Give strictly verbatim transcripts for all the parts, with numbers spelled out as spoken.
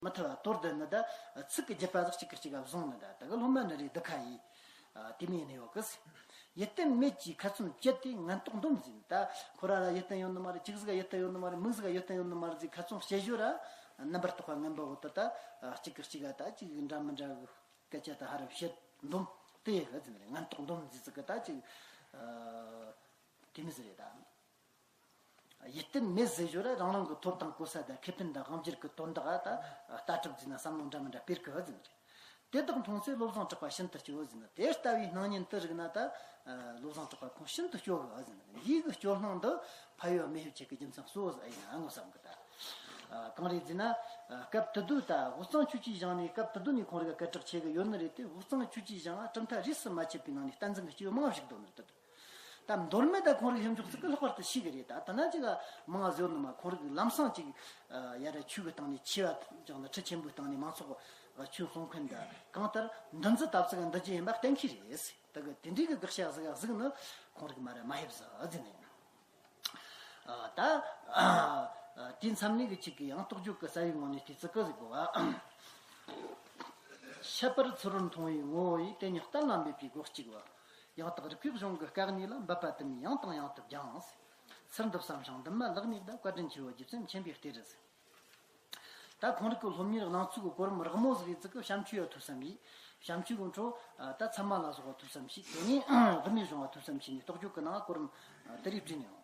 མི་ཐུབ་པ་དོར་བསྡད་ནི་ད། ཚིག་གི་རྒྱུད་པ་ཟིག་གཅིག་གིས་གཅིག་ག་བཟུང་ནི་ད། ད་གི་སློབ་མ་ནི་རེད་འདི་ཁ་ཡིས། ཨ། དེ་མིན་ནི་ཡོད་གི་ཟེར། ཡིད་བརྟན་མེད་ཀྱི་ཁ་ཚོན་བཅད་དེ་ངན་རྟོག་འདོམས་ཟེར། ད་ཁོ་ར་ལ་ཡིད་བརྟན་ཡོད་ནི་མ་རེད། ཅིག་ཟིག་ག་ཡིད་བརྟན་ཡོད་ནི་མ་རེད། མིག་ཟིག་ག་ཡིད་བརྟན་ཡོད་ནི་མ་རེད་ཟེར། ཁ་ཚོན་བཅད་ཞོར་ར་རྣམ་པར་རྟོག་པ་ངན་པ་བོ་དེ་ད་གཅིག་གིས་གཅིག་ག་ད་ཅིག་འདྲ་མི་འདྲ་གི་སྐད་ཆ་ད་ཧ་ར་བཤད་འདོམས་དེ་ཡོད་གི་ཟེར་ནི་རེད། ངན་རྟོག་འདོམས་ཟེར་ཟིག་གི་ད་ཅིག་ཨ། དེ་མི་ཟེར་རེད་ད། ཡིད་བརྟན་མེད་ཟེར་ཞོར་ར་རང་རང་གི་ཐོབ་དང་གོ་ས་དང་ཁེ་ཕན་དང་དབང་སྒྱུར་གྱི་དོན་དག་ད་ལྟ་གྲུབ་ཟིན་ན་བསམ་བློ་འདྲ་མི་འདྲ་སྤེལ་གི་ཟིན་རེད། དེ་དག་མཐོང་ཚེ་བློ་བཟང་གྲགས་པ་ཤིན་ཏུ་སྐྱོ་ཟིན། དེ་ལྟ་བུའི་སྣང་བརྙན་དུ་རིག་ན་ད་བློ་བཟང་གྲགས་པ་ཁོང་ཤིན་ཏུ་སྐྱོ་གི་ཟིན། འདིའི་གི་སྐྱོ་སྣང་འདི་ཕ་ཡུལ་མི་ཡུལ་ཆེ་གི་རྒྱུ་མཚན་གཙོ་བོ་ཟིག་ཡིན་ན་ངོ་བསམ་གི་ད། གང་རེད་ཟེར་ན། སྐབས་དེ་དུས་ད་དབུས་གཙང་ཆོས་བརྒྱུད་གཞུང་ནས་སྐབས་དེ་དུས་ནས་ཁོང་རིག་སྐད་གྲགས་ཆེ་གི་ཡོད་ནི་རེད་དེ། དབུས་གཙང་ཆོས་བརྒྱུད་གཞུང་གྲུབ་མཐའ་རིས་སུ་མ་ཆད་པའི་ནང་ནས་བསྟན་འཛིན་གྱི་སྐྱེས་བུ་མང་བ་ཞིག་འདུག་ནི་རེད་དེ། ད་མདོ་སྨད་ད་ཁོང་རིག་ཞིབ་འཇུག་ཚིག་གི་ལྷག་པར་དུ་ཤེས་གི་རེད། ད་ད་ན་ཅིག་མང་ང་ཟེར་ནི་མ། ཁོང་རིག་ལམ་སང་ཅིག་ཡ་ར་ཆོས་གི་སྟེང་ནས་ཆེ་བ་ཅང་ན་ཁྲི་ཆེན་པོའི་སྟེང་ནས་མང་ཚོགས་ཆོས་གསུང་མཁན་ད་གང་ལྟར་འདི་ཚོ་ད་ཚིག་འདི་ཅི་ཡིན་པ་གཏན་འཁེལ་རེད། ད་གི་དེ་འདྲའི་གི་དགག་བྱ་ཟིག་གཟིགས་ནི་ཁོང་རིག་མ་ར་མ་ཧེབ་ཟ་ཟིན་ནས་ཡིན། ད་དེ་མཚམས་ནས་གི་ཅིག་གི་ཡང་རྟོགས་བརྗོད་ཀྱི་རྩ་བའི་ངོས་ནས་དེ་ཚིག་གི་ཟིག་གོ་བ། ཁྱད་པར་ཚུ་རོལ་མཐོང་བའི་ངོ་བོ་ཡིས། དེ་ཉིད་གཏན་ལ་འབེབས་པའི་སྒོ་གཅིག་པ། ཡང་དག་རིག་པའི་གཞུང་གི་སྐག་གཉིས་ལ། འབད་པ་དུ་མས་ཡང་དང་ཡང་དུ་སྦྱངས། ཚུལ་འདི་བསམ་ཞིང་འདུན་མ་ལེགས་ནས་གདའ། བཀའ་དྲིན་ཆེའོ་རྗེ་བཙུན་མཁྱེན་པའི་གཏེར་རེད། ད་ཁོང་རིག་གི་སློབ་གཉེར་གནང་ཚུལ་གྱི་གོ་རིམ་རགས་མོ་ཟིག་ཡིན་ཙི་གི་བྱམས་ཆོས་ཡ་ཐུགས་བསམ་ཡིས། བྱམས་ཆོས་ཀྱི་འཕྲོ་ད་ཚད་མ་ལ་སོགས་པ་ཐུགས་བསམ་བྱས། དེ་ནས་དབུ་མའི་གཞུང་བ་ཐུགས་བསམ་བྱས་ནས་རྟོགས་བརྗོད་ཀྱི་ནང་གོ་རིམ་དེ་རིགས་བྲིས་ནས་ཡོང་།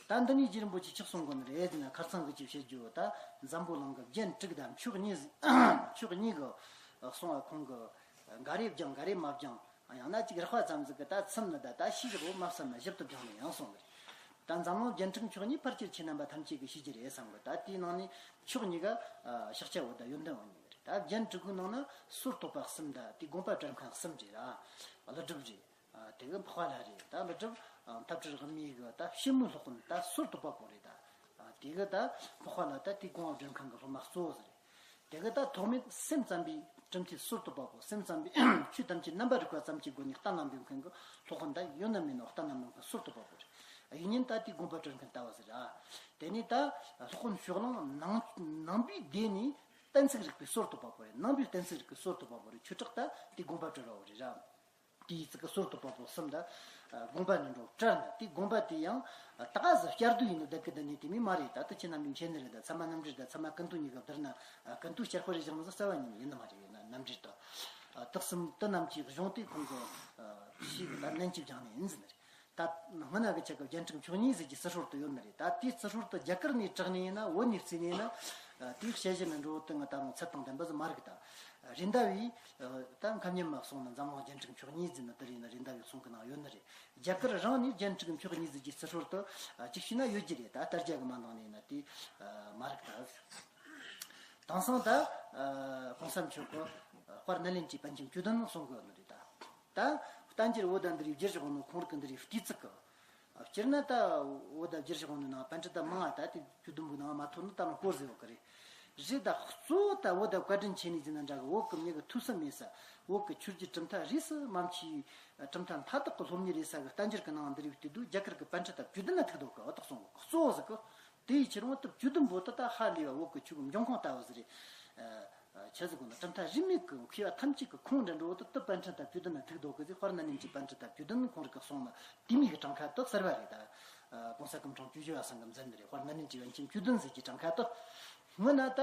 ད་འདི་ནས་རྗེ་རིན་པོ་ཆེ་ཆི་གསུང་གོ་ནི་རེད་ཟེར་ན། ཁར་སང་གི་ཅིག་བཤད་རྒྱུ་ད་འཛམ་བུ་གླིང་གི་རྒྱན་དྲུག་དང་མཆོག་གཉིས་ཟེར། མཆོག་གཉིས་གི་གསུང་བ་ཁོང་གི་འགའ་རེ་སྦྱངས་འགའ་རེ་མ་སྦྱངས། ཡང་ན་ཅིག་རགས་པ་ཙམ་ཟིག་གི་ད་ཚིམ་ནི་ད་ད་ཤེས་བཞག་འོ་མ་བསམ་ན་ཞིབ་ཏུ་སྦྱངས་ནས་ཡང་གསུངས་པ་རེད། ད་འཛམ་གླིང་རྒྱན་དྲུག་མཆོག་གཉིས་ཕལ་ཆེར་ཁྱེད་རྣམ་པ་ཐམས་ཅད་ཀྱིས་ཤེས་ཀྱི་རེད་བསམ་གི། ད་དེའི་ནང་ནས་མཆོག་གཉིས་ཀ་ཤག་ཆ་བོ་ད་ཡོན་ཏན་འོ་གཉིས་རེད། ད་རྒྱན་དྲུག་གི་ནང་ན་སོར་བཏོད་པ་གསུམ་ད་དེ་དགོངས་པ་བཀྲལ་མཁན་གསུམ་རེད་ར། ཀླུ་སྒྲུབ་རེད། དེ་གི་འཕགས་པ་ལྷ་རེད། ད་ཀླུ་སྒྲུབ་མཐའ་བྲལ་དབུ་མའི་གི་ད་ཕྱི་མོའི་སློབ་དཔོན་ད་སོར་བཏོད་པ་པོ་རེད་ད། དེ་གི་ད་འཕགས་པ་ལྷ་ད་དེ་དགོངས་པ་བཀྲལ་མཁན་གི་སློབ་མ་གཙོ་བོ་ཟིག་རེད། དེ་གི་ད་ཐོགས་མེད་སེམས་ཙམ་པའི་གྲུབ་མཐའི་སོར་བཏོད་པ་པོ། སེམས་ཙམ་པའི་ཆོས་ཐམས་ཅད་རྣམ་པར་རིག་པ་ཙམ་གྱི་སྒོ་ནས་གཏན་ལ་འབེབས་མཁན་གྱི་སློབ་དཔོན་ད་ཡོད་ན་མེད་ན་གཏན་ལ་འབེབས་མཁན་སོར་བཏོད་པ་པོ་རེད། དབྱིག་གཉེན་ད་དེའི་དགོངས་པ་བཀྲལ་མཁན་ལྟ་བུ་ཟིག་རེད། དེ་ནས་ད་སློབ་དཔོན་ཕྱོགས་གླང་ནང་ནང་པའི་སྡེ་ནས་གཏན་ཚིགས་རིག་པའི་སོར་བཏོད་པ་པོ་རེད། ནང་པའི་གཏན་ཚིགས་རིག་པའི་སོར་བཏོད་པ་པོ་རེད། ཆོས་གྲགས་ད་དེའི་དགོངས་པ་བཀྲལ་བ་པོ་རེད་ར། དེའི་ཚིག་གི་སོར་བཏོད་པ་པོ་གསུམ་ད་དགོངས་པ་ནས་འགྲོ་བཀྲལ་ན། དེའི་དགོངས་པ་དེ་ཡང་ད་ག་ཟིག་བསྐྱར་ཟློས་ཡིན་ནི་བསྡད་གི་བསྡད་ནི་དེ་མོ་མ་རེད། ད་ལྟ་ཁྱེད་རྣམ་པས་མཁྱེན་ནི་རེད། ད་ཚད་མ་རྣམ་འགྲེལ་དང་ཚད་མ་ཀུན་བཏུས་གཉིས་ཀ་བསྡུར་ན་ཀུན་བཏུས་བསྐྱར་དཔར་རེ་བཞག་ནི་ཟིག་རྩ་བ་ཉིད་ནས་ཡིན་ནི་མ་རེད། ཡིན་ན་རྣམ་འགྲེལ་དུ་དེ་གསུམ་དེ་རྣམས་ཀྱི་གཞུང་དེ་ཁོང་གི་ཤེས་གི་ད་ནན་གྱིས་སྦྱངས་ནི་ཡིན་ཟེར་ནི་རེད། ད་སྔོན་ན་གི་ཆ་གི་རྒྱན་དྲུག་མཆོག་གཉིས་ཟེར་གྱི་རྩི་སྲོལ་དུ་ཡོད་ནི་རེད། ད་དེའི་རྩི་སྲོལ་དུ་རྒྱ་གར་ནས་དྲངས་ནི་ཡིན་ན། བོད་ནས་བརྩིས་ནི་ཡིན་ན། དེའི་དཔྱད་གཞི་ནི་འགྲོ་བོ་དེ་ང་ད་རུང་ཚད་དང་ལྡན་པ་ཟིག་མ་རིག་ད། རེད་མདའ་བས་ད་ཁ་ཉིན་མ་གསུངས་ནི་འཛམ་གླིང་རྒྱན་དྲུག་མཆོག་གཉིས་ཟེར་ནི་དེ་རེད་ན། རེད་མདའ་བས་གསུང་གི་ནང་ཡོད་ནི་རེད། རྒྱ་གར་རང་ནས་རྒྱན་དྲུག་མཆོག་གཉིས་ཟེར་གྱི་རྩི་སྲོལ་དུ་ཅིག་ཤེས་ན་ཡོད་ཀྱི་རེད། ད་ད་རྒྱ་གི་མ་འདང་ནི་ཡིན་ན་དེ་མ་རིག་ད། དེང་སང་ད་གོང་ས་མཆོག་གི་དཔལ་ནཱ་ལེནྡྲའི་པཎ་ཆེན་བཅུ་བདུན་གསུང་གི་ཡོད་ནི་རེད་ད། ད་བསྟན་འགྱུར་བོད་ཟླ་འདི་རིགས་བསྒྱུར་བཞག་ནོ་ཁོང་རིག་གི་འདི་རིགས་བལྟས་ཚིག་གི། སྤྱིར་ན་ད་བོད་ཟླ་བསྒྱུར་བཞག་ནོ་ནང་པཎ་ཌི་ཏ་མང་ང་ད་དེ་བཅུ་བདུན་པོའི་ནང་མ་ཐོན་ནི་ད་རུང་སྐོར་ཟིག་ཡོད་གི་རེད། རེད། ད་གཙོ་བོ་ད་བོད་ཟླ་བཀའ་དྲིན་ཆེ་ནི་ཟེར་ན་འདྲ་གི། བོད་གི་མྱི་གི་ཐོས་བསམ་མེད་ས། བོད་གི་ཆོས་བརྒྱུད་གྲུབ་མཐའ་རིས་སུ་མ་ཆད་གྲུབ་མཐའ་མཐའ་དག་གི་སློབ་གཉེར་ཡེད་ས་གི་བསྟན་འགྱུར་གི་ནང་འདི་རིགས་བལྟས་དུས་རྒྱ་གར་གི་པཎ་ཌི་ཏ་བཅུ་བདུན་ལ་ཐུག་འདུག་གི། འོ་ད་གསུང་གི་གཙོ་བོ་ཟིག་གི། དེ་ཡི་ཕྱིར་འོང་དུ་བཅུ་བདུན་པོ་དེ་ད་ཧ་ལས་པ་བོད་ཀྱི་ཆོས་ཀྱི་འབྱུང་ཁུངས་ལྟ་བུ་ཟིག་རེད། ཨ། ཆི་ཟིག་གོ་ན་གྲུབ་མཐའ་རིས་མེད་ཀྱི་མཁས་པ་ཐམས་ཅད་ཀྱི་ཁོངས་འདྲ་འགྲོ་བོ་དེ་དུ་པཎ་ཌི་ཏ་བཅུ་བདུན་ན་ཐུག་འདུག་གི་ཟེར། དཔལ་ནཱ་ལེནྡྲའི་པཎ་ཌི་ཏ་བཅུ་བདུན་ཁོང་རིག་གི་གསུང་ནི་དེ་མོ་གི་གྲངས་ཀ་དེ་གསར་བ་རེད་ད། ཨ། གོང་ས་སྐུ་ཕྲེང་བཅུ་བཞི་པ་ཚང་གིས་མཛད་ནི་རེད། དཔལ་ནཱ་ལེནྡྲའི་པཎ་ཆེན་བཅུ་བདུན་ཟེར་གྱི་གྲངས་ཀ་དེ། སྔོན་ན་ད་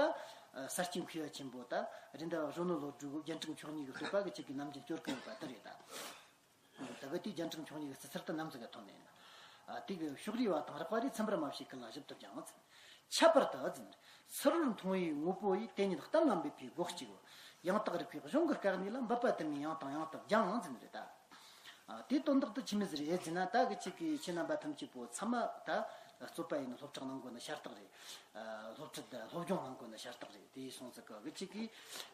ས་སྐྱའི་མཁས་པ་ཆེན་པོ་ད་རེད་མདའ་བ་གཞོན་ནུ་བློ་གྲོས་རྒྱན་དྲུག་མཆོག་གཉིས་ཀྱི་བསྟོད་པ་གི་ཆེད་ཀྱི་ནམ་རྒྱུན་སྐྱོར་གི་ཡོད་པ་དེ་རེད་ད། ད་གི་དེའི་རྒྱན་དྲུག་མཆོག་གཉིས་ཀྱི་རྩི་ཚུལ་དེ་ནམ་ཟིག་ག་ཐོན་ནས་ཡིན་ན། ཨ། དེ་གི་ཕྱོགས་རིས་པ་དང་རགས་པ་རིས་འཚམ་པར་མ་བྱས་ཀུན་ལ་ཞིབ་ཏུ་སྦྱངས་ཟེར། ཁྱད་པར་དུ་ཟེར། ཚུ་རོལ་མཐོང་བའི་དངོས་པོ་ཡིས། དེ་ཉིད་གཏན་ལ་འབེབས་པའི་སྒོ་གཅིག་པ། ཡང་དག་རིག་པའི་གཞུང་གི་སྐག་གཉིས་ལ། འབད་པ་དུ་མས་ཡང་དང་ཡང་དུ་སྦྱངས་ཟེར་ནི་རེད་ད། ཨ། དེའི་དོན་དག་དེ་ཆི་མོ་ཟིག་རེད་ཟེར་ན། ད་གི་ཅིག་གི་ཁྱེད་རྣམ་པ་ཐམས་ཅད་པོ་ཚད་མ་ད་རྩོད་པ་ཡིན་ན་སློབ་ཁྲིད་གནང་དགོས་ནི་ཤ་སྟག་རེད། ཨ། སློབ་ཁྲིད་དང་སློབ་སྦྱོང་གནང་དགོས་ནི་ཤ་སྟག་རེད། དེ་སོང་ཙི་གི་གི་ཅིག་གི།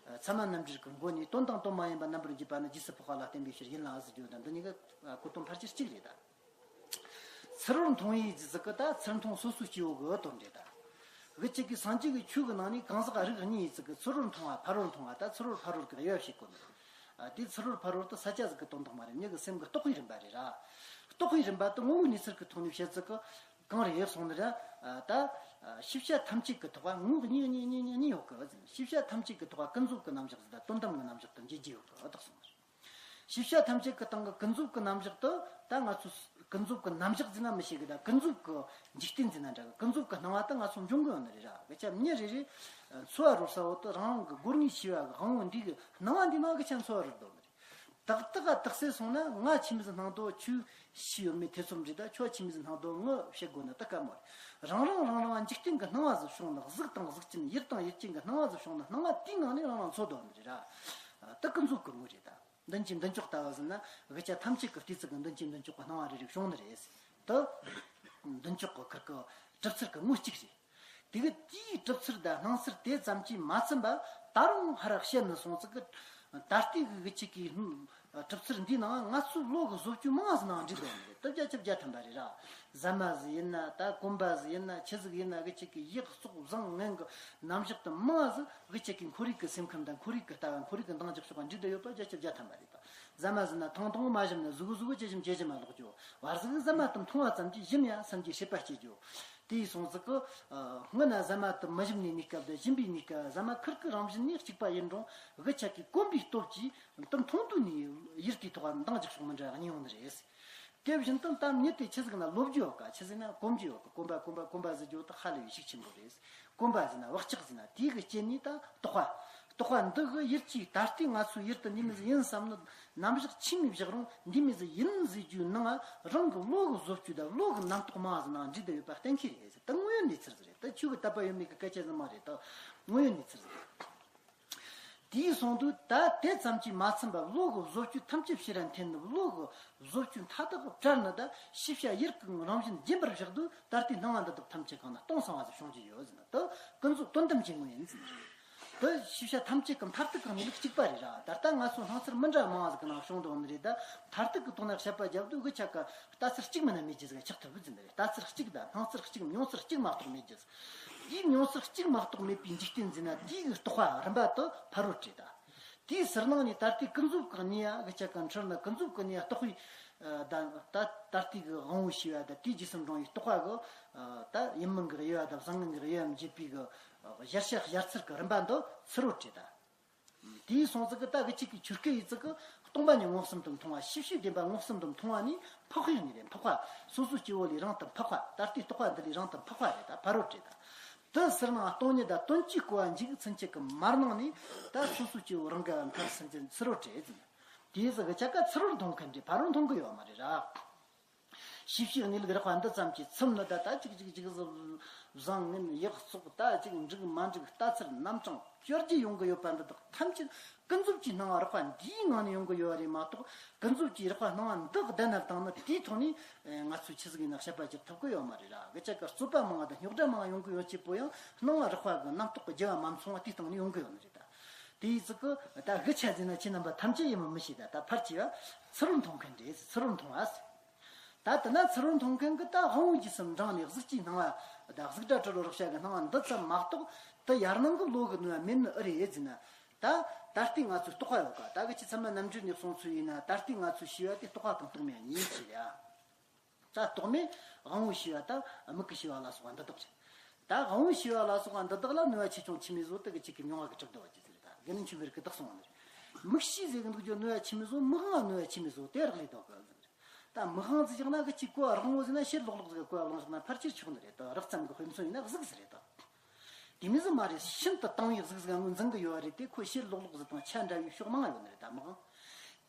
ཨ། ཚད་མ་རྣམ་འགྲེལ་གི་མགོ་ནས་དོན་དང་དོན་མ་ཡིན་པ་རྣམ་པར་འབྱེད་པ་ནི། རྗེས་སུ་ཕོག་པ་ལ་བརྟེན་པའི་ཕྱིར་ཡིན་ལ་ཟེར་རྒྱུ་དང་འདི་གཉིས་ཀ་གོ་དོན་ཕལ་ཆེར་གཅིག་རེད་ད། ཚུ་རོལ་མཐོང་བའི་ཟེར་ཟིག་གི་ད་ཚུར་མཐོང་སོ་སོའི་སྐྱེ་བོ་གི་དོན་རེད་ད། གི་ཅིག་གི་སངས་རྒྱས་ཀྱི་ཆོས་ཀྱི་ནང་ནས་གང་ཟག་རིགས་གཉིས་ཟིག་གི་ཚུ་རོལ་མཐོང་བ་ཕ་རོལ་མཐོང་བ། ད་ཚུ་རོལ་ཕ་རོལ་གི་དབྱེ་བ་ཕྱེ་གོ་ནི། ཨ། དེ་ཚུ་རོལ་ཕ་རོལ་དེ་ས་ཆ་ཟིག་གི་དོན་དག་མ་རེད། མྱི་གི་སེམས་ཀྱི་རྟོགས་པའི་རིམ་པ་རེད་ར། རྟོགས་པའི་རིམ་པ་དེ་ངོ་བོའི་གནས་ཚུལ་གྱི་ཐོག་ནས་བཤད་ཟིག་གི་གང་རེད་གསུངས་ནི་ར། ཨ། ད་ ཤེས་བྱ་ཐམས་ཅད་ཀྱི་ཐོག་ལ་ངོ་བོ་གཉིས་གཉིས་གཉིས་གཉིས་གཉིས་ཡོད་གི། ཤེས་བྱ་ཐམས་ཅད་ཀྱི་ཐོག་ལ་ཀུན་རྫོབ་ཀྱི་རྣམ་གཞག་ཟེར་ད་དོན་དམ་གྱི་རྣམ་གཞག་ཏུ་འབྱེད་རྒྱུ་ཡོད་གི་བདག་གསུངས། ཤེས་བྱ་ཐམས་ཅད་ཀྱི་སྟེང་གི་ཀུན་རྫོབ་ཀྱི་རྣམ་གཞག་ཏུ་ད་ང་ཚོས་ཀུན་རྫོབ་ཀྱི་རྣམ་གཞག་ཟེར་ན་མི་ཤེས་གི། ད་ཀུན་རྫོབ་ཀྱི་འཇིག་རྟེན་ཟེར་ན་འདྲ་གི། ཀུན་རྫོབ་ཀྱི་སྣང་བ་ད་ང་ཚོ་འབྱུང་གི་ཡོད་ནི་རེད་ར། གི་ཆ་མྱི་རེ་རེ་འཚོ་བ་རོལ་ས་བོ་དུ་རང་རང་གི་སྒོར་ངའི་ཤེས་པ་གི་དབང་བོ་འདི་གི་སྣང་བ་འདི་ནང་གི་ཆ་འཚོ་བ་རོལ་འདུག་ནི་རེད། ཏག་ཏག་ག་ཏག་སེ་སོང་ན་ང་ཆི་མི་ཟིག་སྣང་དོ། ཁྱོད་ཤེས་ཡོད་མེད་ཐེ་ཚོམ་རེད། ད་ཁྱོད་ཆི་མི་ཟིག་སྣང་དོ་ངི་བཤད་དགོས་ན་ད་དཀའ་མོ་རེད། རང་རང་རང་རང་འཇིག་རྟེན་གྱི་སྣང་བ་ཟིག་བྱུང་ན། གཟུགས་དང་གཟུགས་ཅན་ཡུལ་དང་ཡུལ་ཅན་གྱི་སྣང་བ་ཟིག་བྱུང་ན་སྣང་བ་དེའི་ངང་ནས་རང་རང་འཚོ་དོ་ནི་རེད་ར། ད་ཀུན་རྫོབ་ཀྱི་ངོ་རེད་ད། མདུན་གྱི་མདུན་ཅོག་ལྟ་བུ་ཟིན་ན་དབུ་ཆ་ཐམས་ཅད་ཀྱི་ལྟས་ཚུལ་གྱི་མདུན་གྱི་མདུན་ཅོག་གི་སྣང་བ་རེ་རེ་བྱུང་ནི་རེད། དུ་མདུན་ཅོག་གི་ཁུར་གི་གྲུབ་ཚུལ་གྱི་ངོ་གཅིག་རེད། དེ་གི་དེའི་གྲུབ་ཚུལ་དང་སྣང་ཚུལ་དེ་ཙམ་གྱིས་མ་ཚིམ་པ་ད་རུང་ཧར་བཤད་ནི་སོང་ཙི་གི། ད་ལྟའི་གི་གི་ཅིག་གི་གྲུབ་ཚུལ་འདིའི་ནང་ང་ཚོའི་བློ་གི་བཟོ་བཅོས་མང་ཟིག་ནང་འདྲེས་དོ་ནི་རེད། དུ་བརྒྱ་ཆ་བརྒྱ་ཐམ་པ་རེད་ར། ཟ་མ་ཟིག་ཡིན་ན་ད་གོན་པ་ཟིག་ཡིན་ན་ཆི་ཟིག་ཡིན་ན་གི་ཅིག་གི་ཡག་བཙོག་བཟང་ངན་གི་རྣམ་གཞག་དུ་མང་ཟིག་གི་ཅིག་གི་ཁོར་ཡུག་གི་སེམས་ཁམས་དང་ཁོར་ཡུག་གི་ལྟ་བ་ཁོར་ཡུག་གི་འདང་རྒྱག་ཕྱོགས་ཀ་འདྲེས་དུ་ཡོད་པ་བརྒྱ་ཆ་བརྒྱ་ཐམ་པ་རེད་པ། ཟ་མ་ཟིན་ན་ཐང་ཐང་མ་ཞིམ་ན་ཟུག་གུ་ཟུག་གུ་ཅི་ཞིམ་ཅི་ཞིམ་མ་ལོག་རྒྱུ། བར་ཟིག་ཟ་མ་དུམ་འཐུང་བ་ཙམ་གྱིས་ཞིམ་ཡ་བསམ་གྱི་སྲེད་པ་སྐྱེ་རྒྱུ། དེ་ཡི་སོང་ཟིག་གི། སྔོན་ན་ཟ་མ་དུམ་མི་ཞིམ་ནི་ནི་སྐབས་དུ་ཞིམ་པའི་ནི་སྐབས་ཟ་མ་ཁུར་གི་རང་བཞིན་ནི་གཅིག་པ་ཡིན་རུང་གི་ཆ་གི་གོམས་པའི་སྟོབས་ཀྱིས་དུམ་འཐུང་དུས་ནི་ཡུལ་དེའི་ཐོག་འདང་རྒྱག་ཕྱོགས་མི་འདྲ་གཉིས་ཡོང་ནི་རེད། དེ་བཞིན་དུ་ད་མྱི་དེ་ཆི་ཟིག་ན་ལོབས་རྒྱུ་ཡོད་ཀ་ཆི་ཟིག་ན་གོམས་རྒྱུ་ཡོད་ཀ་གོམས་པ་གོམས་པ་གོམས་པ་ཟེར་རྒྱུ་དུ་ཧ་ལས་པའི་ཤུགས་ཆེན་པོ་རེད། གོམས་པ་ཟེར་ན་བག་ཆགས་ཟེར་ན་དེའི་གི་རྐྱེན་ནི་ད་རྟོག་པ། རྟོག་པ་འདི་གི་ཡུལ་གྱིས་ད་ལྟའི་ང་ཚོའི་ཡུལ་དུ་འདི་མི་ཟིག་ཡིན་བསམ་ནི་རྣམ་གཞག་ཆི་མོ་བཞག་རུང་འདི་མི་ཟིག་ཡིན་ཟེར་རྒྱུའི་ནང་རང་གི་བློ་གི་བཟོ་བཅོས་དང་བློ་གི་རྣམ་རྟོག་མང་ཟིག་ནང་འདྲེས་བསྡད་ཡོད་པ་གཏན་འཁེལ་རེད་ཟེར། ད་དངོས་ཡོད་གནས་ཚུལ་ཟིག་རེད། ད་ཆོས་གི་དད་པ་ཡོད་མེད་གི་སྐད་ཆ་ཟིག་མ་རེད། ད་དངོས་ཡོད་གནས་ཚུལ་ཟིག་རེད། དེའི་སོང་དུས་ད་དེ་ཙམ་གྱིས་མ་ཚིམ་པར་བློ་གི་བཟོ་བཅོས་ཐམས་ཅད་ཕྱིར་ར་འཐེན་ནི། བློ་གི་བཟོ་བཅོས་མཐའ་དག་བྲལ་ནི་ད་ཤེས་བྱ་ཡུལ་གྱི་རང་བཞིན་རྗེན་པར་བཞག་དུས་ད་ལྟའི་སྣང་བ་འདི་དག་ཐམས་ཅད་གང་ན་སྟོང་སང་བ་ཟིག་བྱུང་གི་ཡོད་ཟེར་ན། དུ་ཀུན་རྫོབ་དོན་དམ་གྱི་དངོས་ཡིན་ཟེར་ན། དུ་ཤེས་བྱ་ཐམས་ཅད་ཀྱི་མཐར་ཐུག་གི་གནས་ལུགས་གཅིག་པ་རེད་ར། ད་ལྟ་ང་ཚོ་སྣང་ཚུལ་མི་འདྲ་མང་བ་ཟིག་གི་ནང་བྱུང་འདུག་ནི་རེད། ད་མཐར་ཐུག་གི་ཐོག་ན་དཔྱད་པ་བརྒྱབ་དུས་གི་ཆ་ག་ལྟ་ཚུལ་གཅིག་མིན་ན་མེད་རྒྱུ་ཟིག་ཆགས་ཐུབ་ཟིན་པ་རེད། ལྟ་ཚུལ་གཅིག་དང་སྣང་ཚུལ་གཅིག་མྱོང་ཚུལ་གཅིག་མ་གཏོགས་མེད་རྒྱུ་ཟིག་དེའི་མྱོང་ཚུལ་གཅིག་མ་གཏོགས་མེད་པའི་འཇིག་རྟེན་ཟིན་ན་དེའི་གི་རྟོག་པ་རིམ་པ་དུ་ཕ་རོལ་བྲོས་ད། དེའི་ཟུར་ནང་ནས་ད་ལྟའི་ཀུན་རྫོབ་ཀྱི་གནས་ཡ་གི་ཆ་ག་འཕྲུལ་ན་ཀུན་རྫོབ་ཀྱི་གནས་ཡ་རྟོག་པའི་ད་ད་ད་ལྟའི་གི་དབང་བོ་ཤེས་པ་ད་དེའི་རྗེས་སུ་འབྲང་བའི་རྟོག་པ་གི་ད་ཡིན་མིན་གི་དབྱེ་བ་ད་བཟང་ངན་གི་དབྱེ་བ་འབྱེད་པའི་གི་གཞལ་བྱ་གཞལ་ཚུལ་གི་རིམ་པ་འདི་ཚུར་རོལ་བྲིས་ད། དེའི་སོང་ཙི་གི་ད་གི་གཅིག་གི་ཆོས་སྐད་ཡིག་ཙི་གི་སྟོང་པ་ཉིད་མངོན་སུམ་དུ་མཐོང་བ། ཤེས་བྱའི་བདེན་པ་མངོན་སུམ་དུ་མཐོང་བ་ནི་འཕགས་པའི་གནས་རེད། འཕགས་པ་སོ་སོའི་སྐྱེ་བོ་ལས་རིང་དུ་འཕགས་པ། ད་ལྟའི་རྟོག་པ་འདི་ལས་རིང་དུ་འཕགས་པ་རེད། ད་ཕ་རོལ་བྲིས་ད། དེ་ཟུར་ནང་སྟོང་ཉིད་དང་དོན་གཅིག་གོ་བ་འཇིག་ཚུན་ཆད་ཀྱི་མར་ནང་ནས་ད་སོ་སོའི་སྐྱེ་བོ་རང་ག་མཐར་ཕྱིན་ཅན་ཚུར་རོལ་བྲིས་ཟིན། དེའི་ཟིག་གི་ཆ་ག་ཚུར་རོལ་མཐོང་མཁན་རེད། ཕ་རོལ་མཐོང་གི་ཡོད་མ་རེད་ར། ཤེས་བྱའི་གནས་ལུགས་རགས་པ་འདི་ཙམ་གྱིས་ཚིམ་ནི་ད་ད་ཅིག་ཅིག་ཅིག་བཟང་ངན་ཡག་བཙོག་ད་ཅིག་འགྲིག་མ་འགྲིག་ལྟ་ཚུལ་རྣམ་གྲངས་བཅོ་བརྒྱད་ཡོང་གི་ཡོད་པ་འདི་དག་ཐམས་ཅད་ཀུན་རྫོབ་ཀྱི་སྣང་བ་རགས་པ་འདིའི་ངང་ནས་ཡོང་གི་ཡོད་པ་རེད་མ་གཏོགས། ཀུན་རྫོབ་ཀྱི་རགས་པ་སྣང་བ་འདི་བདེན་ན་བཏང་ན་དེའི་ཐོག་ནས་ང་ཚོས་ཆི་ཟིག་ཡིན་ན་དཔྱད་པ་བྱེད་ཐུབ་ཀྱི་ཡོད་མ་རེད་ར། གི་ཆ་ག་རྩོད་པ་མང་བ་དང་རྙོག་དྲ་མང་བ་ཡོང་གི་ཡོད་ཅེས་པོ་ཡང་སྣང་བ་རགས་པ་གི་རྣམ་རྟོག་གི་རྒྱུ་བ་མ་མཚུངས་པ་དེའི་སྟེང་ནས་ཡོང་གི་ཡོད་ནི་རེད་ད། དེའི་ཙི་གི་ད་གི་ཆ་ཟིན་ན་ཁྱེད་རྣམ་པ་ཐམས་ཅད་ཡིན་མིན་མི་ཤེས་ད། ད་ཕར་གྱིས་པ་ཚུར་མཐོང་མཁན་རེད། ཚུར་མཐོང་བ། ད་དེ་ན་ཚུར་མཐོང་མཁན་གི་ད་དབང་པོ་རྗེས་སུ་འབྲངས་ནས་གཟུགས་ཀྱི་སྣང་བ་དང་གཟུགས་སྒྲ་དྲི་རོ་རེག་བྱ་གི་སྣང་བ་འདི་ཙམ་མ་གཏོགས། དེ་ཡར་སྣང་གི་བློ་གི་ནུས་པ་མེད་ནི་ཨེ་རེད་ཟེར་ན། ད་ད་ལྟའི་ང་ཚོའི་རྟོག་པ་ཡོད་ཀ་ད་གི་ཆི་ཚད་མ་རྣམ་འགྲེལ་ནས་གསུངས་ཚུལ་ཡིན་ན། ད་ལྟའི་ང་ཚོའི་ཤེས་པ་དེ་རྟོག་པ་དང་རྟོག་མེད་གཉིས་ཆེ་ཡ། ད་རྟོག་མེད་དབང་པོའི་ཤེས་པ་དང་མིག་གི་ཤེས་པ་ལ་སོགས་པ་འདི་དག་ཆེ། ད་དབང་པོའི་ཤེས་པ་ལ་སོགས་པ་འདི་དག་ལ་ནུས་པ་ཆེ་ཆུང་ཆི་མོ་ཟིག་དེ་གི་ཅིག་གི་མྱོང་བ་གི་གྲུབ་འདུག་པ་ཅི་ཟེར། ད་དགེ་འདུན་ཆོས་འཕེལ་གི་བདག་གསུང་བ་ནི་རེད། མིག་ཤེས་ཟེར་གི་འདུག་རྒྱུ་ནུས་པ་ཆི་མོ་ཟིག་མིག་དབང་ལ་ནུས་པ་ཆི་མོ་ཟིག་དེ་རག་ལས་འདུག་གི་ཟེར། ད་མིག་དབང་ཟིག་བཞག་ན་གི་ཅིག་གོ་བ་རང་ངོ་ཟིན་ན་ཕྱིར་ལོག་ལོག་ཟིག་གོ་བ་ལོང་བཞག་ན་ཕར་ཕྱིར་ཆོག་ནི་རེད། ད་རགས་ཙམ་གི་དཔེ་མཚོན་ཡིན་ན་གཟུགས་ཟིག་རེད་ད། དེ་མོ་ཟིག་མ་རེད། ཤིན་ཏུ་དྭངས་པའི་གཟུགས་ཟིག་ངོས་འཛིན་གི་ཡོད་རེད་དེ། ཁོ་ཕྱིར་ལོག་ལོག་ཟིག་དང་ཆ་འདྲ་བའི་ཕྱོགས་མང་ཡོད་ནི་རེད། ད་མིག་དབང་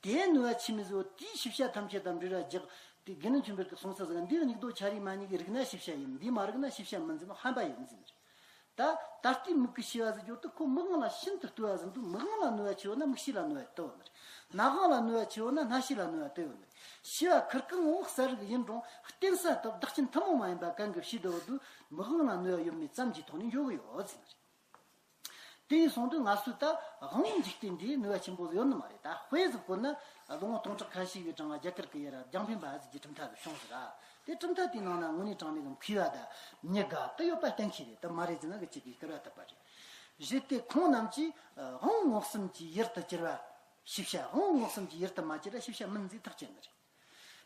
དེ་ནུས་པ་ཆི་མོ་ཟིག་དེའི་ཤེས་བྱ་ཐམས་ཅད་དང་འབྲེལ་བ་རྒྱག་དེ་དགེ་འདུན་ཆོས་འཕེལ་གི་གསུང་ས་ཟིག་འདིའི་སྙིགས་དོ་ཆ་རེ་མ་ཉིད་ཀྱི་རིག་ན་ཤེས་བྱ་ཡིན། འདི་མ་རིག་ན་ཤེས་བྱ་མིན་ཟེར་ནོ་ཧམ་པ་ཡིན་ཟེར་ནི་རེད། ད་ད་ལྟའི་མིག་གི་ཤེས་པ་ཟིག་ཡོད་དུས་ཁོ་མིག་དབང་ལ་ཤིན་ཏུ་ལྟོས་པ་ཟིན་དུས་མིག་དབང་ལ་ནུས་པ་ཆེ་བ་ན་མིག་ཤེས་ལ་ནུས་པ་ལྟོས་ཡོད་ནི་རེད། སྣ་དབང་ལ་ནུས་པ་ཆེ་བ་ན་སྣ་ཤེས་ལ་ནུས་པ་ལྟོས་ཡོད་ནི་རེད། ཤེས་པ་ཁིར་ཀི་ངོ་བོ་གསལ་རིག་ཡིན་རུང་བརྟེན་ས་དང་བདག་རྐྱེན་ཐུན་མོང་མ་ཡིན་པ་གང་གི་ཕྱིར་དུ་འོ་དུས་མིག་དབང་ལ་ནུས་པ་ཡོད་མེད་ཙམ་གྱི་ཐོག་ནས་འཇོག་གི་ཡོད་ཟེར་ནི་རེད། དེ་ཡིན་སོང་དུས་ང་ཚོས་ད་དབང་པོའི་འཇིག་རྟེན་འདིའི་ནུས་པ་ཆེན་པོ་ཡོད་ནི་མ་རེད། ད་དཔེ་ཟིག་བཀོད་ན་ལོ་ངོ་སྟོང་ཕྲག་ཁ་ཤས་ཀྱི་གྲངས་ལ་རྒྱ་གར་གྱི་ཡུལ་ལ་རྒྱང་འཕེན་པ་ཟིག་གི་གྲུབ་མཐའ་ཟིག་བྱུང་ཟེར་ར། དེ་གྲུབ་མཐའ་དེའི་ནང་ན་དངོས་གནས་དྲང་གནས་ཀྱི་མཁས་པ་དང་མྱི་དགའ་དེ་ཡོད་པ་གཏན་འཁེལ་རེད། དེ་མ་རེད་ཟེར་ན་གི་ཅིག་གིས་སྐུར་བ་བཏབ་པ་རེད། གཞི་དེ་ཁོང་རྣམས་ཀྱིས་དབང་པོ་མངོན་སུམ་གྱིས་ཡུལ་དུ་གྱུར་པ་ཤེས་བྱ། དབང་པོ་མངོན་སུམ་གྱིས་ཡུལ་དུ་མ་གྱུར་པ་ཤེས་བྱ་མིན་ཟེར་ཐག་བཅད་ནི་རེད།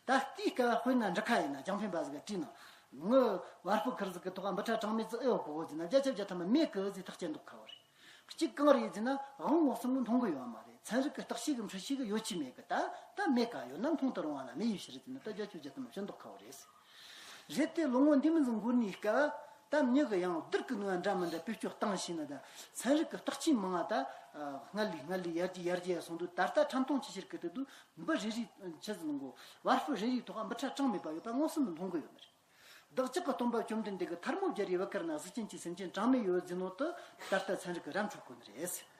ད་དེའི་སྐབས་དཔེར་ན་འབྲུ་ཁ་ཡིན་ན་རྒྱང་འཕེན་པ་ཟིག་གིས་བྲིས་ན། ངའི་བ་སྤུ་ཁུར་ཟིག་གི་ཐོག་འབུ་ཕྲ་གྲངས་མེད་ཙི་ཨེ་ཡོད་གོ་ཟེར་ན། བརྒྱ་ཆ་བརྒྱ་ཐམ་པ་མེད་གི་ཟེར་ཐག་བཅད་མདོག་ཁ་བོ་རེད། གཅིག་གང་རེད་ཟེར་ན། དབང་པོ་མངོན་སུམ་གིས་མཐོང་གི་ཡོད་མ་རེད། ཚན་རིག་གི་བརྟག་དཔྱད་གི་འཕྲུལ་ཆས་གིས་ཡོད་ཆི་མེད་གི། ད་ད་མེད་ག། ཡོད་ན་མཐོང་དུ་རུང་བ་ན་མེད་ཡོད་ཕྱིར་ཟེར་ན། ད་བརྒྱ་ཆ་བརྒྱ་ཐམ་པ་ཕྱི་མདོག་ཁ་བོ་རེད། རེད་དེ། ལོ་ངོ་འདི་མི་ཟིག་འགོར་ནས་སྐབས། ད་མྱི་གི་ཡང་རྡུལ་གི་ནུས་པ་འདྲ་མི་འདྲ་བེད་སྤྱོད་བཏང་ཤེས་ན། ད་ཚན་རིག་གི་བརྟག་དཔྱད་མང་ང་ད་སྔར་ལས་སྔར་ལས་ཡར་རྒྱས་ཡར་རྒྱས་སོང་དུས། ད་ལྟ་ཕྲན་ཐུང་ཆེ་ཆེར་གི་དུས་དུས་འབུ་རེ་རེའི་ཆི་ཟིག་ནང་གོ། བ་སྤུ་རེ་རེའི་ཐོག་འབུ་ཕྲ་གྲངས་མེད་པ་ཡོད་པ་མངོན་སུམ་དུ་མཐོང་གི་ཡོད་ནི་རེད། བདག་ཅག་གི་སྟོན་པ་བཅོམ་ལྡན་འདས་ཀྱིས་ཐལ་མོ་སྦྱར་བའི་བུ་གར་ན་གཟུགས་ཅན་གྱི་སེམས་ཅན་གྲངས་མེད་ཡོད་ཟེར་ནོ་དེ་ད་ལྟ་ཚན་རིག་གིས་ར་འཕྲོད་གོ་ནི་རེད།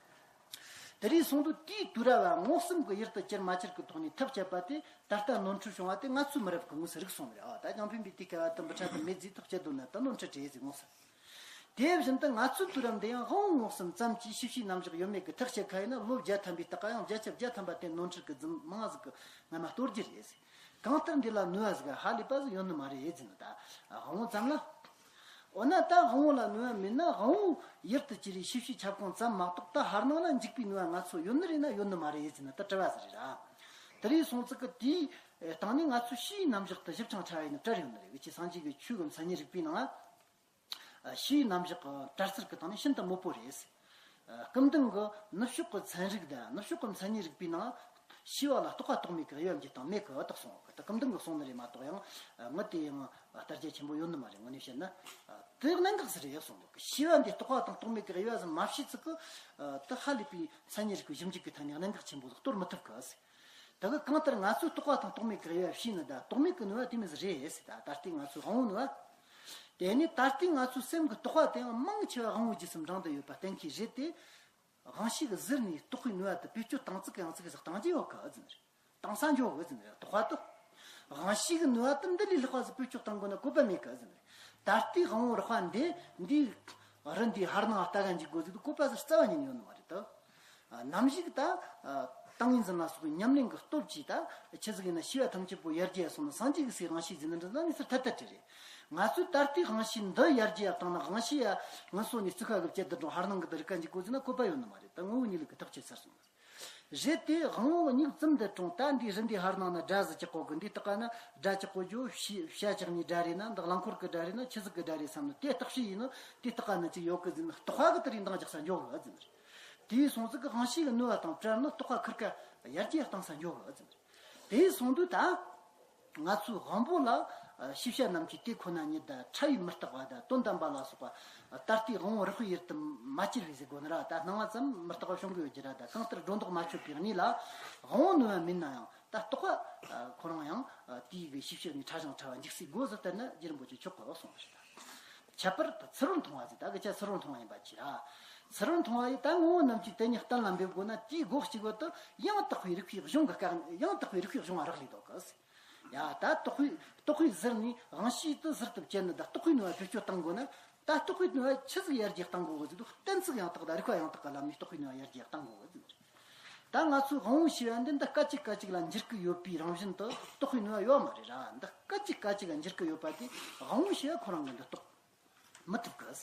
དེ་རིང་སོང་དུས་དེའི་དུས་རབས་བ་མངོན་སུམ་གྱིས་ཡུལ་དུ་གྱུར་མ་གྱུར་གྱི་ཐོག་ནས་ཐག་བཅད་པ་དེ། ད་ལྟ་ནོར་འཁྲུལ་བྱུང་བ་དེ་ང་ཚོའི་མི་རབས་ཀྱིས་དངོས་སུ་རིག་སོང་བ་རེད། ཨ། ད་རྒྱང་འཕེན་པའི་དུས་སྐབས་བ་དུ་འབུ་ཕྲ་དེ་མེད་ཟེར་ཐག་བཅད་འདུག་ན། ད་ནོར་འཁྲུལ་རེད་ཟེར། དངོས་སུ། དེ་བཞིན་དུ་ང་ཚོའི་དུས་རབས་འདི་ཡང་དབང་པོ་མངོན་སུམ་ཙམ་གྱིས་ཤེས་བྱའི་རྣམ་གཞག་ཡོད་མེད་ཀྱི་ཐག་བཅད་ཁ་ཡིན་ན། ལོ་བརྒྱ་ཐམ་པའི་སྟེང་ཡང་བརྒྱ་ཆ་བརྒྱ་ཐམ་པ་དེ་ནོར་འཁྲུལ་གྱིས་རྫུན་མང་ཟིག་གི་རྔ་མ་གཏོར་རྒྱུ་རེད་ཟེར། གང་ལྟར་འདི་ལ་ནུས་པ་ཟིག་ཧ་ལས་པ་ཟིག་ཡོད་ནི་མ་རེད་ཟེར་ནི། ད་དབང་པོ་ཙམ་ལ། འོ་ན་ད་དབང་པོ་ལ་ནུས་པ་མེད་ན། དབང་པོ་ཡུལ་དུ་གྱུར་པའི་ཤེས་བྱའི་ཁྱབ་ཁོངས་ཙམ་མ་གཏོགས། ད་ཕར་སྣང་ལ་འཇུག་པའི་ནུས་པ་ང་ཚོ་ཡོད་ནི་རེད་ན་ཡོད་ནི་མ་རེད་ཟེར་ན། ད་དྲི་བ་ཟིག་རེད་ར། དེ་རིང་སོང་ཙི་གི་དེའི་སྟེང་ནས་ང་ཚོའི་ཤེས་ཡོན་རྣམ་གཞག་དེ་ཞིབ་ཅིང་ཕྲ་བ་ཡིན་ན་བྲལ་ཡོད་ནི་རེད། འུ་ཅག་སངས་རྒྱས་ཀྱི་ཆོས་ཀྱི་མཚན་ཉིད་རིག་པའི་ནང་ལ། ཨ། ཤེས་ཡོན་རྣམ་གཞག་གི་དྲ་ཚིགས་ཀྱི་སྟེང་ནས་ཤིན་ཏུ་མོད་པོ་རེད། ཨ། སྐུ་མདུན་གྱིས་ནུབ་ཕྱོགས་ཀྱི་ཚན་རིག་དང་ནུབ་ཕྱོགས་ཀྱི་མཚན་ཉིད་རིག་པའི་ནང་ཤེས་པ་ལ་རྟོག་པ་རྟོག་མེད་ཀྱི་དབྱེ་བ་འབྱེད་སྟངས་མེད་ཀི་བཏགས་སོང་གི། ད་སྐུ་མདུན་གྱིས་གསུངས་ནི་རེད་མ་གཏོགས། ཡང་ངས་དེ་ཡང་ལྟ་རྒྱ་ཆེན་པོ་ཡོད་ནི་མ་རེད། དངོས་གནས་བཤད་ན། ཨ། དེ་གནད་འགག་ཟིག་རེད་གསུངས་གི། ཤེས་པ་འདི་རྟོག་པ་དང་རྟོག་མེད་ཀྱི་དབྱེ་བ་ཟིག་མ་ཕྱེ་ཚུལ་གི། ཨ། དེ་ཧ་ལས་པའི་མཚན་ཉིད་རིག་པའི་ཞིབ་འཇུག་གི་ཐད་ནས་གནད་འགག་ཆེན་པོ་ཟིག་གཏོར་མི་ཐུབ་གི། ད་གི་གང་ལྟར་ང་ཚོས་རྟོག་པ་དང་རྟོག་མེད་ཀྱི་དབྱེ་བ་ཕྱེ་ནི། ད་རྟོག་མེད་ཀྱི་ནུས་པ་དེ་མོ་ཟིག་རེད་ཟེར། ད་ད་ལྟའི་ང་ཚོའི་དབང་པོའི་ནུས་པ། དེ་ནས་ད་ལྟའི་ང་ཚོའི་སེམས་ཀྱི་རྟོག་པ་དེའང་མང་ཆེ་བ་དབང་པོའི་རྒྱུ་གསུམ་འབྲིང་དུ་ཡོད་པ་གཏན་འཁེལ་རེད་དེ། དབང་ཤེས་ཀྱིས་ཟུར་ནས་རྟོག་པའི་ནུས་པ་དེ་བེད་སྤྱོད་བཏང་ཚུལ་གི་ཡང་ཚུལ་གི་ཟིག་བཏང་རྒྱུ་ཡོད་གི་ཟེར་ནི་རེད། བཏང་ས་འགྱོ་གི་ཟེར་ནི་རེད། རྟོག་པ་དེ། དབང་ཤེས་ཀྱི་ནུས་པ་དེ་འདི་ལས་ལྷག་པ་ཟིག་བེད་སྤྱོད་བཏང་དགོས་ན་བཀོད་པ་མེད་གི་ཟེར་ནི་རེད། ད་ལྟའི་དབང་པོ་རགས་པ་འདི་འདི་རི་འདིའི་ཕར་སྣང་ལྟ་ག་འཇུག་དགོས་ཟིག་བཀོད་པ་ཟིག་རྩ་བ་ཉིད་ནས་ཡོད་ནི་མ་རེད་དོ། ནམ་ཞིག་ད་ཏིང་ངེ་འཛིན་ལ་སོགས་པའི་ཉམས་ལེན་གྱི་སྟོབས་ཀྱིས་ད་ཆི་ཟིག་ཡིན་ན་ཤེས་པ་ཐམས་ཅད་པོ་ཡར་རྒྱས་སོང་ན། སངས་རྒྱས་ཀྱི་སའི་དབང་ཤེས་ཟེར་ནི་འདི་ན་ནི་ཟུར་ཐད་ཐད་ཀྲི་རེད། ང་ཚོས་ད་ལྟའི་དབང་ཤེས་འདི་ཡར་རྒྱས་བཏང་ན། དབང་ཤེས་ཡ་ངུ་སོ་ནས་རྩི་ཁ་གི་བཅད་དུ་འགྲོ། ཕར་སྣང་གི་དེ་རིག་ག་འཇུག་དགོས་ཟེར་ན་བཀོད་པ་ཡོད་ནི་མ་རེད། ད་ངོ་བོ་ཉིད་ལས་ཀྱི་ཐག་ཆོད་ཚར་སོང་། རེད་དེ། དབང་པོ་གི་མྱིག་བཙུམ་དུ་དྲངས། ད་འདི་རི་འདིའི་ཕར་སྣང་ན་སྒྲ་ཟིག་གྲག་གོ་གི། འདིའི་སྟེང་ན་སྒྲ་གྲག་གོ་རྒྱུ། ཤི་བྱ་གྲག་ནི་སྒྲ་རེད་ན། འདི་རླངས་འཁོར་གི་སྒྲ་རེད་ན་ཆི་ཟིག་གི་སྒྲ་རེད་བསམ་ནས་དེ་བརྟག་དཔྱད་ཡིན་ནོ། དེའི་སྟེང་ན་ཅིག་ཡོད་གི་ཟེར་ན། རྟོག་པ་གིས་དེ་རིག་འདང་རྒྱག་ས་འགྱོ་གི་ཟེར་ནི་རེད། དེའི་སོང་ཙི་གི་དབང་ཤེས་ཀྱི་ནུས་པ་དང་བྲལ་ནས་རྟོག་པ་ཁུར་ཀ་ཡར་རྒྱས་བཏང་ས་འགྱོ་གི་ཟེར་ནི་རེད། དེའི་སོང་དུས་ད་ང་ཚོའི་དབང་པོ་ལ་ཤེས་བྱ་རྣམས་ཀྱི་དེ་ཁོ་ན་ཉིད་དང་ཕྲ་བའི་མི་རྟག་པ་དང་དོན་དམ་པ་ལ་སོགས་པ། ད་ལྟའི་དབང་པོ་རགས་པའི་ཡུལ་དུ་མ་གྱུར་པའི་ཟེར་དགོས་ནི་ར། ད་སྣང་བ་ཙམ་མི་རྟག་པ་བྱུང་གི་ཡོད་རྒྱུ་ར། ད་གང་ལྟར་སྒྲོ་འདོགས་མ་ཆོད་པའི་གནས་ལ་དབང་པོ་ནུས་པ་མེད་ན་ཡང་། ད་རྟོག་པ་ཁོ་རང་ཡང་དེའི་གི་ཤེས་བྱ་ནས་ཕྲ་ཞིང་ཕྲ་བ་འཇུག་སའི་སྒོ་ཟིག་བསྟན་ན་རྒྱུ་རིན་པོ་ཆེ་ཆོག་གི་གསུངས་པ་རེད། ད་ཁྱད་པར་དུ་ཚུར་རོལ་མཐོང་བ་ཟེར། ད་གི་ཆ་ཚུར་རོལ་མཐོང་བ་ཡིན་པ་ཅི་ར། ཚུར་རོལ་མཐོང་བ་ཡིས་ད་ངོ་བོ་རྣམས་ཀྱི་དེ་ཉིད་གཏན་ལ་འབེབས་དགོས་ན། དེའི་སྒོ་གཅིག་པོ་དེ་ཡང་དག་པའི་རིགས་པའི་གཞུང་གི་སྐབས། ཡང་དག་པའི་རིགས་པའི་གཞུང་བ་རག་ལས་འདུག་གི་ཟེར། ཡ། ད་རྟོག་པའི་རྟོག་པའི་ཟུར་ནས་དབང་ཤེས་དེ་ཟུར་དུ་བཅད་ནས། ད་རྟོག་པའི་ནུས་པ་བེད་སྤྱོད་བཏང་དགོས་ན། ད་རྟོག་པའི་ནུས་པ་ཆི་ཟིག་ཡར་རྒྱས་བཏང་དགོས་གི་ཟེར་དུས། གཏན་ཚིགས་ཡང་དག་དང་རིགས་པ་ཡང་དག་གི་ལམ་ནས་རྟོག་པའི་ནུས་པ་ཡར་རྒྱས་བཏང་དགོས་གི་ཟེར། ད་ང་ཚོའི་དབང་པོ་ཤེས་པ་འདི་འདི་སྐད་ཅིག་སྐད་ཅིག་ལ་འགྱུར་གི་ཡོད་པའི་རང་བཞིན་དུ་རྟོག་པའི་ནུས་པ་ཡོད་མ་རེད་ར། འདི་སྐད་ཅིག་སྐད་ཅིག་ལ་འགྱུར་གི་ཡོད་པ་དེ་དབང་པོ་ཤེས་པ་ཁོ་རང་གིས་འདི་རྟོགས་མི་ཐུབ་གི།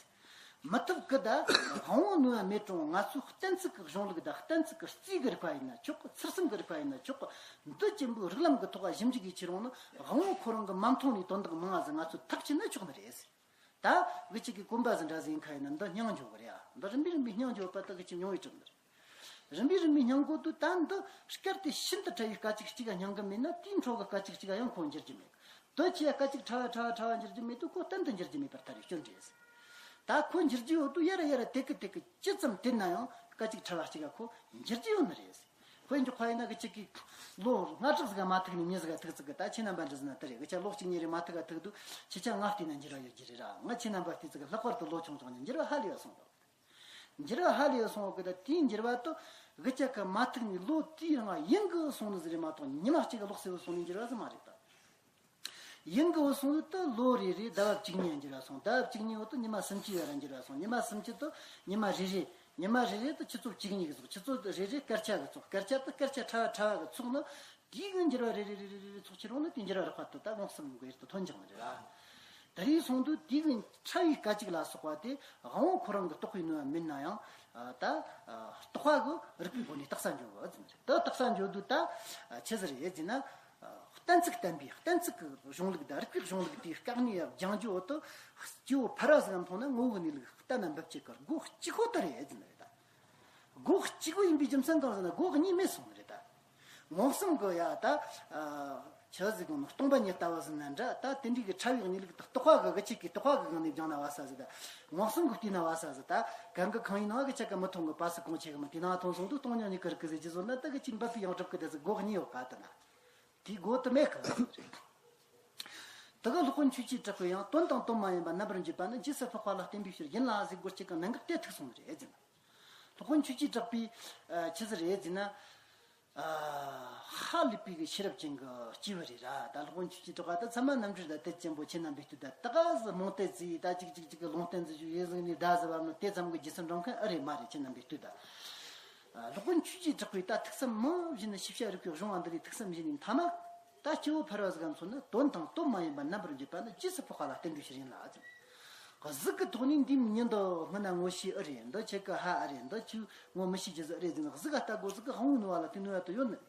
མི་ཐུབ་གི། ད་དབང་པོ་ནུས་པ་མེད་རུང་ང་ཚོའི་གཏན་ཚིགས་ཀྱི་གཞུང་ལུགས་དང་གཏན་ཚིགས་ཀྱི་རྩིས་ཀྱི་རིགས་པ་ཡིན་ན་ཆོག་གི། ཚུལ་གསུམ་གྱི་རིགས་པ་ཡིན་ན་ཆོག་གི། འདི་ཅན་པོའི་རིགས་ལམ་གྱི་ཐོག་ཞིབ་འཇུག་གི་ཁྱེར་ཡོང་ན། དབང་པོ་ཁོ་རང་གིས་མ་མཐོང་ནས་དོན་དག་མང་ང་ཟིག་ང་ཚོས་ཐག་བཅད་ན་ཆོག་ནི་རེད། ད་འུ་ཅག་གི་གོམ་པ་ཟིག་འདྲ་ཟིག་ཡིན་ཁ་ཡིན་ན་འདི་སྙིང་འཇོག་གི་རེད་ཨ། འདི་རིམ་པས་རིམ་པས་སྙིང་འཇོག་པ་ད་གི་ཅིག་མྱོང་བའི་གྲུབ་འདི་རེད། རིམ་པས་རིམ་པས་སྙིང་གོ་དུས། ད་འདི་སྐད་དེ་ཤིན་ཏུ་ཕྲ་བའི་སྐད་ཅིག་གཅིག་ག་སྙིང་གི་མེད་ན། དེའི་འཕྲོ་གི་སྐད་ཅིག་གཅིག་ག་ཡང་ཁོ་འགྱུར་རྒྱུ་མེད། དེ་ཆེ་སྐད་ཅིག་ཕྲ་བ་ཕྲ་བ་ཕྲ་བ་འགྱུར་རྒྱུ་མེད་དུས། ཁོ་གཏན་དུ་འགྱུར་རྒྱུ་མེད་པར་ཐལ་བའི་སྐྱོན་རེད། ད་ཁོ་འགྱུར་རྒྱུ་ཡོད་དུས་ཡར་ཡར་དེ་གི་དེ་གི་ཇི་ཙམ་དེད་ན་ཡང་སྐད་ཅིག་ཕྲ་བ་གཅིག་ག་ཁོ་འགྱུར་རྒྱུ་ཡོད་ནི་རེད། དཔེ་འཇོག་པ་ཡིན་ན་གི་གཅིག་གིས་ལོ་ལྔ་དྲུག་ཟིག་ག་མ་ཐུག་ནས་མྱི་ཟིག་ག་ཐུག་ཙི་གི། ད་ཁྱེད་རྣམ་པ་འདྲ་ཟིག་ན་དེ་རེད། གི་ཆ་ལོ་གཅིག་གཉིས་རེ་མ་ཐུག་ག་ཐུག་དུས་ཁྱེད་ཆ་ང་བལྟས་ན་འགྱུར་བ་ཡོད་རྒྱུ་རེད་ར། ང་ཁྱེད་རྣམ་པ་བལྟས་ཙི་གི་ལྷག་པར་དུ་ལོ་ཆུང་ཆུང་ནས་འགྱུར་བ་ཧ་ལས་པ་སོང་གི། འགྱུར་བ་ཧ་ལས་པ་སོང་བ་གི། ད་དེའི་འགྱུར་བ་དེ་གི་ཆ་ག་མ་ཐུག་ནས་ལོ་དེའི་རིང་ཡུན་གི་སོང་ནི་ཟིག་རེད་མ་གཏོགས། ཉི་མ་གཅིག་གི་ལོག་སེ་བུད་སོང་ནས་འགྱུར་བ་ཟིག་མ་རེད་ད། ཡུན་གི་བུད་སོང་དུས་ད་ལོ་རེ་རེ་ཟླ་བ་བཅུ་གཉིས་འགྱུར་བ་སོང་། ཟླ་བ་བཅུ་གཉིས་འོག་ཏུ་ཉི་མ་སུམ་ཅུ་ཡར་འགྱུར་བ་སོང་། ཉི་མ་སུམ་ཅུ་དུ་ཉི་མ་རེ་རེ། ཉི་མ་རེ་རེ་དུ་ཆུ་ཚོད་བཅུ་གཉིས་གི་ཚོགས། ཆུ་ཚོད་རེ་རེ་སྐར་ཆ་གི་ཚོགས། སྐར་ཆ་དུ་སྐར་ཆ་ཕྲ་བ་ཕྲ་བ་གི་ཚོགས་ནི། དེའི་གི་འགྱུར་བ་རེ་རེ་རེ་རེ་རེ་ཚོགས་ཁྱེར་ཡོང་ན་དེ་འགྱུར་བ་རགས་པ་དེ་ད་མངོན་སུམ་གྱི་ཡུལ་དུ་ཐོན་འགྱངས་ནི་རེད་ལ། དེ་རིང་སོང་དུས་དེའི་གི་ཕྲ་བའི་སྐད་ཅིག་ལ་སོགས་པ་དེ་དབང་པོ་ཁོ་རང་གི་རྟོགས་པའི་ནུས་པ་མིན་ན་ཡང་། ད་རྟོག་པ་གི་རིགས་པའི་སྒོ་ནས་བརྟག་ས་འཇོག་གི་ཟེར་ནི་རེད། ད་བརྟག་ས་འཇོག་དུས་ད་ཆི་ཟིག་རེད་ཟེར་ན། གཏན་ཚིགས་བསྟན་པའི་གཏན་ཚིགས་ཀྱི་གཞུང་ལུགས་དང་རིགས་པའི་གཞུང་ལུགས་དེའི་བཀག་ནས་སྦྱང་རྒྱུ་འོ་དུ་སྐྱེ་བོ་ཕལ་བ་ཟིག་མཐོང་ན་ངོ་བོ་གནས་ལུགས་གཏན་ན་འབེབས་བྱེད་ཀྱི་སྒོ་གཅིག་པོ་དེ་རེད་ཟེར་ནི་རེད་ད། སྒོ་གཅིག་པོ་ཡིན་པའི་རྒྱུ་མཚན་གང་ཟེར་ན་སྒོ་གཉིས་མེད་སོང་ནི་རེད་ད། མངོན་སུམ་གྱི་ཡ་ད། ཆི་ཟིག་གོ་ནོ་སྟོང་པ་ཉིད་ལྟ་བུ་ཟིན་ན་འདྲ་ད་དེ་འདྲའི་གི་ཕྲ་བའི་གནས་ལུགས་དག་རྟོག་པ་གི་གི་ཆེད་ཀྱི་རྟོག་པ་གི་གི་ནས་སྦྱང་ན་བ་ས་ཟིག་ད། མངོན་སུམ་གི་བལྟས་ན་བ་ས་ཟིག་ད། གང་གི་གང་ཡིན་ནང་གི་ཆ་ག་མི་མཐོང་གི་པ་སི་གོང་ཆེ་གི་མི་དེ་ནང་མཐོང་སོང་དུ་སྟོང་ཉིད་གཉིས་ཀི་རིགས་གི་ཟེར་གྱི་བཟོ་ན་ད་གི་ཅིག་འབབ་པའི་ཡང་གྲུབ་གི་ད་ཟིག་སྒོ་གཉིས་ཡོད་ག་ད་ན། དེའི་སྒོ་དུ་མེད་གི་རེད། དེ་གི་སློབ་དཔོན་ཆོས་ཀྱི་གྲགས་པས་ཡང་དོན་དང་དོན་མ་ཡིན་པ་རྣམ་པར་འབྱེད་པ་ནི་རྗེས་སུ་དཔག་པ་ལ་བརྟེན་པའི་ཕྱིར་ཡིན་ལ་ཟེར་སྒོ་གཅིག་གི་གནད་འགག་དེ་ཐུག་སོང་ནི་རེད་ཟེར། སློབ་དཔོན་ཆོས་ཀྱི་གྲགས་པས་ཆི་ཟིག་རེད་ཟེར་ན། ཧ་ལས་པའི་གི་ཤེས་རབ་ཅན་གྱི་སྐྱེས་བུ་རེད་ར། ད་སློབ་དཔོན་ཆོས་ཀྱི་གྲགས་པ་ད་ཚད་མ་རྣམ་འགྲེལ་དང་དད་ཅན་པོ་ཁྱེད་རྣམ་པའི་ལྟོས་ད་ད་ག་ཟི་རྨོངས་དད་ཟིག་ད་ཅིག་ཅིག་ཅིག་གི་ལུང་བསྟན་ཟིག་ཞུ་ཡེ་ཟིག་ནི་ད་ཟི་བབ་ནི་དེ་ཙམ་གྱི་རྗེས་སུ་འགྲོ་མཁན་ཨེ་རེད་མ་རེད་ཁྱེད་རྣམ་པའི་ལྟོས་ད། སློབ་དཔོན་ཆོས་ཀྱི་གྲགས་པས་ད་ཐུགས་བསམ་མི་བཞིན་ནི་ཤེས་བྱ་རིག་པའི་གཞུང་བ་འདི་ལས་ཐུགས་བསམ་བཞིན་ནི་མཐའ་མ། ད་སྐྱེ་བོ་ཕལ་བ་ཟིག་ག་མཚོན་ན་དོན་དང་དོན་མ་ཡིན་པ་རྣམ་པར་འབྱེད་པ་ནི་རྗེས་སུ་དཔག་པ་ལ་བརྟེན་པའི་ཕྱིར་ཡིན་ལ་ཟེར། གཟུགས་ཀྱི་ཐོག་ནས་འདི་མྱི་འདི་སྔོན་ན་ངོ་ཤེས་ཨེ་རེད། འདི་ཁྱེད་ཀྱི་ཧ་ཨེ་རེད། འདི་ཁྱོད་ངོ་མི་ཤེས་རྒྱུ་ཟིག་ཨེ་རེད་ཟེར་ན་གཟུགས་ཀ་ལྟ་དགོས་ཟིག་གི་དབང་བོའི་ནུས་པ་ལ་དེ་ནུས་པ་དུ་ཡོད་ནི་རེད།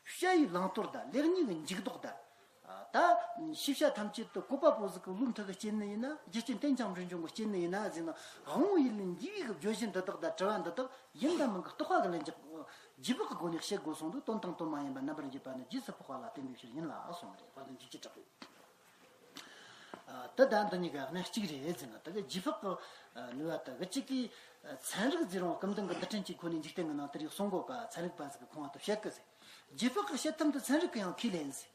བྱ་ཡི་བླང་དོར་དང་ལེགས་ཉེས་ཀྱི་འཇུག་ལྡོག་དང་། ད་ཤེས་བྱ་ཐམས་ཅད་དུ་བཀོད་པ་པོ་ཟིག་གི་ལུས་མཐུ་གིས་སྐྱེལ་ནི་ཡིན་ན་རྒྱུ་རྐྱེན་རྟེན་ཅིང་འབྱུང་འབྱུང་གིས་སྐྱེལ་ནི་ཡིན་ན་ཟེར་ན་དབང་བོ་ཡུལ་ལས་འདས་པའི་གི་བརྗོད་གཞི་འདི་དག་དང་དྲི་བ་འདི་དག་ཡིན་དང་མིན་གྱི་རྟོག་པ་གི་ལན་འཇགས་རྗེས་དཔག་གི་སྒོ་ནས་བྱེད་དགོས་སོང་དུས་དོན་དང་དོན་མ་ཡིན་པ་རྣམ་པར་འབྱེད་པ་ནི་རྗེས་སུ་དཔག་པ་ལ་བརྟེན་པའི་ཕྱིར་ཡིན་ལ་གསུངས་པ་རེད། དཔལ་ལྡན་འཇིགས་བྱེད་གྲགས་པས། ད་ལྟ་འདི་གཉིས་ཀ་གནད་གཅིག་རེད་ཟེར་ན་ད་གི་རྗེས་དཔག་གི་ནུས་པ་ད་གི་གཅིག་གིས་ཚན་རིག་ཟེར་རུང་སྐུ་མདུན་གྱི་འདི་ཕྲན་གྱི་ཁོ་ནས་འཇིག་རྟེན་གྱི་ནང་དེ་རིགས་གསུང་གོ་ག་ཚན་རིག་པ་ཟིག་གི་ཁོང་ང་དུ་བཤད་གི་ཟེར། རྗེས་དཔག་གི་བྱེད་ཐབས་འདི་ཚན་རིག་གི་ཡང་ཁས་ལེན་ཟེར།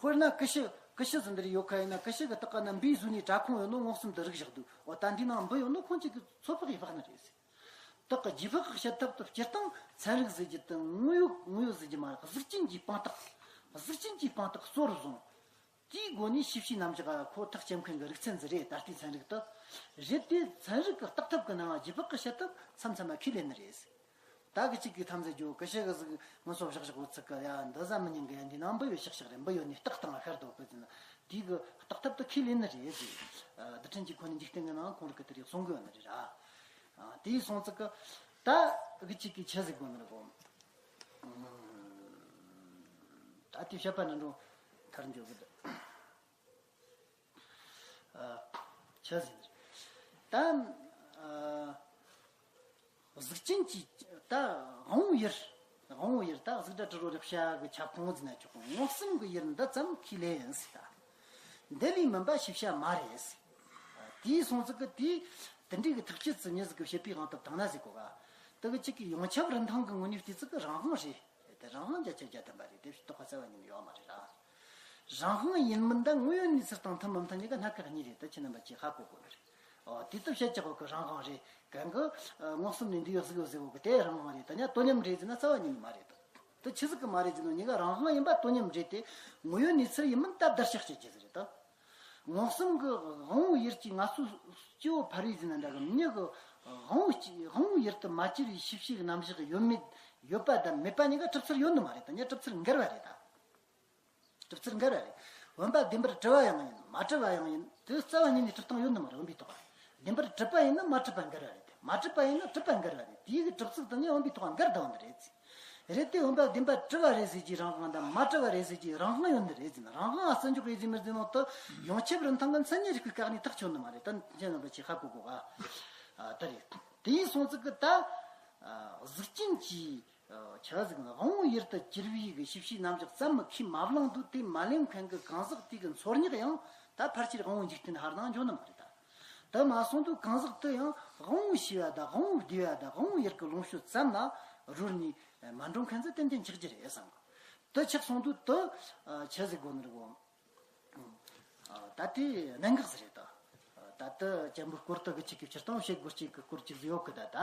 དཔེར་ན་ཀུ་ཤུ་ཀུ་ཤུ་ཟིག་འདི་རིགས་ཡོད་ཁ་ཡིན་ན་ཀུ་ཤུ་གི་སྟག་ག་ན་འབུའི་གཟུགས་ནས་དྲ་ཁོང་ཡོད་ནོ་མངོན་སུམ་དུ་རིག་བཞག་དུས་འོ་ད་འདི་ནང་འབུ་ཡོད་ནོ་ཁོང་གཅིག་གིས་ཚོད་དཔག་ཡིས་དཔག་ནི་རེད་ཟེར། དག་གི་རྗེས་དཔག་གི་བྱེད་ཐབས་དེ་སྤྱིར་བཏང་ཚན་རིག་ཟེར་རྒྱུ་དེ་དངོས་ཡོད་དངོས་ཡོད་ཟེར་རྒྱུ་མ་རེད། གཟུགས་ཅན་གྱི་དཔང་རྟགས། གཟུགས་ཅན་གྱི་དཔང་རྟགས་གཙོ་བོར་བཟུང་། དེའི་སྒོ་ནས་ཤེས་བྱའི་རྣམ་གཞག་ཁོ་ཐག་བཅད་མཁན་གྱི་རིག་ཚན་ཟིག་རེད། ད་ལྟའི་ཚན་རིག་དེ། རེད་དེ་ཚན་རིག་གི་བརྟག་ཐབས་ཀྱི་ནང་རྗེས་དཔག་གི་བྱེད་ཐབས་མཚམས་མཚམས་མ་ཁས་ལེན་ནི་རེད། ད་གི་གཅིག་གིས་ཐམས་ཅད་རྒྱུ་ཀུ་ཤུ་གི་ཟིག་ངོ་སོ་བཞག་བཞག་འོ་ཚིག་གི་ཡ་འདི་ཟ་མི་ཉན་གི་ཡ་འདི་ནང་འབུ་ཡོད་ཤག་ཤག་རེད། འབུ་ཡོད་ནི་རྟགས་དང་ཤར་དོ་གི་ཟིན། དེའི་གི་བརྟག་ཐབས་དེ་ཁས་ལེན་ནི་རེད་ཟེར། རྡུལ་ཕྲན་གྱི་ཁོ་ནས་འཇིག་རྟེན་གྱི་ནང་ཁོང་རིག་གི་དེ་རིགས་གསུང་གི་ཡོད་ནི་རེད་ར། དེའི་སོང་ཙི་གི་ད་གི་གཅིག་གིས་ཆི་ཟིག་དགོས་ནི་རེད་གོ། ད་དེ་བཤད་པ་ནི་འགྲོ་ཐར་འཇོག་གི་འདུག་ཆི་ཟིག་ད། གཟུགས་ཅན་གྱི་ད་དབང་པོ་ཡུལ། དབང་པོ་ཡུལ་ད་གཟུགས་སྒྲ་དྲི་རོ་རེག་བྱ་གི་ཁྱབ་ཁོངས་ཟིན་ན་ཆོག་གོ། མངོན་སུམ་གྱི་ཡུལ་འདི་ཙམ་ཁས་ལེན་ཡིན་ཟེར་ད། འདི་ལས་མིན་པ་ཤེས་བྱ་མ་རེད་ཟེར། དེའི་སོང་ཙི་གི་དེ་དེ་འདྲའི་གི་ཐག་གཅོད་ཙི་མྱི་ཟིག་གི་བྱེད་པའི་དབང་དུ་བཏང་ན་ཟེར་གོ་ག། དེ་གི་གཅིག་གི་ཡོངས་ཁྱབ་རིན་ཐང་གི་ངོས་ནས་བལྟས་ཙི་གི་རང་དབང་རེད། དེ་རང་དབང་བརྒྱ་ཆ་བརྒྱ་ཐམ་པ་རེད། དེ་བྱེད་རྟོགས་པ་རྩ་བ་ཉིད་ནས་ཡོད་མ་རེད་ར། རང་དབང་ཡིན་མིན་དང་དངོས་ཡོད་གནས་ཚུལ་དང་མཐུན་མི་མཐུན་གཉིས་ཀ་སྣ་ཁ་གཉིས་རེད། ད་ཁྱེད་རྣམ་པ་ཅིག་ཧ་གོ་དགོས་ནི་རེད། ཨོ་དེ་ལྟར་བཤད་ཀྱི་གོ་གི་རང་དབང་རེད། གང་གི་མངོན་སུམ་ནས་འདི་ཡོད་ཟིག་ཡོད་ཟིག་གོ་གི་དེ་རང་དབང་རེད། ད་ཉ་དོ་མཉམ་རེད་ཟེར་ན་རྩ་བ་ཉིད་ནས་མ་རེད་ད། དེ་ཆི་ཟིག་གི་མ་རེད་ཟེར་ན་གཉིས་ཀ་རང་དབང་ཡིན་པ་དོ་མཉམ་རེད་དེ། དངོས་ཡོད་གནས་ཚུལ་ཡིན་མིན་ད་བརྡར་ཤ་བཅད་རྒྱུ་ཟིག་རེད་ད། མངོན་སུམ་གྱི་དབང་པོའི་ཡུལ་གྱི་ང་ཚོའི་སྐྱེ་བོ་ཕལ་བའི་ཟིན་ན་འདྲ་གི་མྱི་གི་དབང་པོ་སྐྱེ་དབང་པོའི་ཡུལ་དུ་མ་གྱུར་བའི་ཤེས་བྱའི་རྣམ་གཞག་ཡོད་མེད་ཡོད་པ་དང་མེད་པ་གཉིས་ཀ་གྲུབ་ཚུལ་ཡོད་ནི་མ་རེད་ད། ཉ་གྲུབ་ཚུལ་འགལ་བ་རེད་ད། གྲུབ་ཚུལ་འགལ་བ་རེད། བུམ་པ་བདེན་པར་གྲུབ་པ་ཡང་ཡིན་མ་གྲུབ་པ་ཡང་ཡིན་དེ་རྩ་བ་ཉིད་ནས་གྲུབ་སྟངས་ཡོད་ནི་མ་རེད། བུམ་པའི་ཐོག་བདེན་པར་གྲུབ་པ་ཡིན་ན་མ་གྲུབ་པ་འགལ་བ་རེད། མ་གྲུབ་པ་ཡིན་ན་གྲུབ་པ་འགལ་བ་རེད། དེའི་གི་གྲུབ་ཚུལ་དང་ནི་བུམ་པའི་ཐོག་འགལ་ཟླ་བ་འདི་རེད། རེད་དེ་བུམ་པ་བདེན་པར་གྲུབ་པ་རེད་ཟེར་གྱི་རང་དབང་དང་མ་གྲུབ་པ་རེད་ཟེར་གྱི་རང་དབང་ཡོད་ནི་རེད་ཟེར་ན། རང་དབང་ཨ་བརྩི་འཇོག་ཡེ་ཟེར་མི་ཟེར་ནོ་དུ་ཡོངས་ཁྱབ་རིན་ཐང་གི་མཚན་ཉིད་རིག་པའི་བཀག་ནས་ཐག་ཆོད་ནི་མ་རེད། ད་ཁྱེད་རྣམ་པ་ཅིག་ཧ་གོ་དགོས་ག། ད་རེད། དེ་ཡིན་སོང་ཙི་གི་ད་གཟུགས་ཅན་གྱི་ཆ་ཟིག་ན་དབང་པོ་ཡུལ་དུ་གྱུར་པའི་གི་ཤེས་བྱའི་རྣམ་གཞག་ཙམ་མི་ཁས་མ་བླངས་དུས་དེ་མ་ལེན་མཁན་གི་གང་ཟག་དེ་གི་འཚོལ་སྙེག་ཡང་ད་ཕལ་ཆེར་དབང་པོ་འཇིག་རྟེན་ཧར་ནང་འཇོག་ནི་མ་རེད་ད། དེ་མ་སོང་དུས་གང་ཟག་དེ་ཡང་དབང་པོ་ཤེས་པ་དང་དབང་པོ་བདེ་བ་དང་དབང་པོ་ཡུལ་གྱི་ལོངས་སྤྱོད་ཙམ་ལ་རོལ་ནས་མ་འགྲོ་མཁན་ཚོ་ཏན་ཏན་ཆགས་ཀྱི་རེད་བསམ་གི། དེ་ཆགས་སོང་དུས་དེ་ཆི་ཟིག་དགོས་ནི་རེད་གོ། ད་དེ་གནད་འགག་ཟིག་རེད་ད། ད་ལྟ་ཅན་པོའི་སྐོར་དུ་གི་ཅིག་གི་སྤྱིར་བཏང་བཤད་དགོས་ཅིག་གི་སྐོར་ཅིག་ཟིག་ཡོད་གི། ད་ད་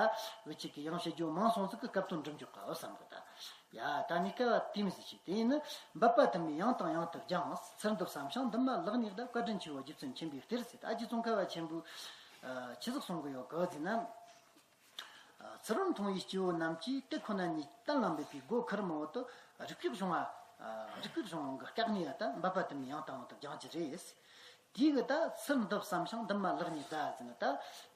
གི་ཅིག་གི་ཡང་བཤད་རྒྱུ་མང་སོང་ཟིག་གི་སྐབས་དོན་འགྲུབ་འཇུག་གི་བསམ་གི་ད། ཡ་ད་ནི་སྐབས་དེ་མི་ཟིག་ཅིག་དེ་ཡིན་ནི་འབད་པ་དུ་མས་ཡང་དང་ཡང་དུ་སྦྱངས། ཚུལ་འདི་བསམ་ཞིང་འདི་མ་ལེགས་ནས་གདའ། བཀའ་དྲིན་ཆེའོ་རྗེ་བཙུན་མཁྱེན་པའི་གཏེར་ཟེར། ད་རྗེ་ཙོང་ཁ་པ་ཆེན་པོས་ཆི་ཟིག་གསུང་གི་ཡོད་གི་ཟེར་ན། ཚུལ་བུམ་མཐོང་བའི་སྐྱེ་བོ་རྣམས་ཀྱིས་དེ་ཁོ་ན་ཉིད་གཏན་ལ་འབེབས་པའི་སྒོ་ཁར་མི་འོ་དུ་རིགས་པའི་གཞུང་བ། རིགས་པའི་གཞུང་གི་བཀག་ནས་ཡ་ད་འབད་པ་དུ་མས་ཡང་དང་ཡང་དུ་སྦྱང་རྒྱུ་རེད། དེའི་གི་ད་ཚུལ་འདི་བསམ་ཞིང་འདི་མ་ལེགས་ནས་གདའ་ཟེར་ན་ད་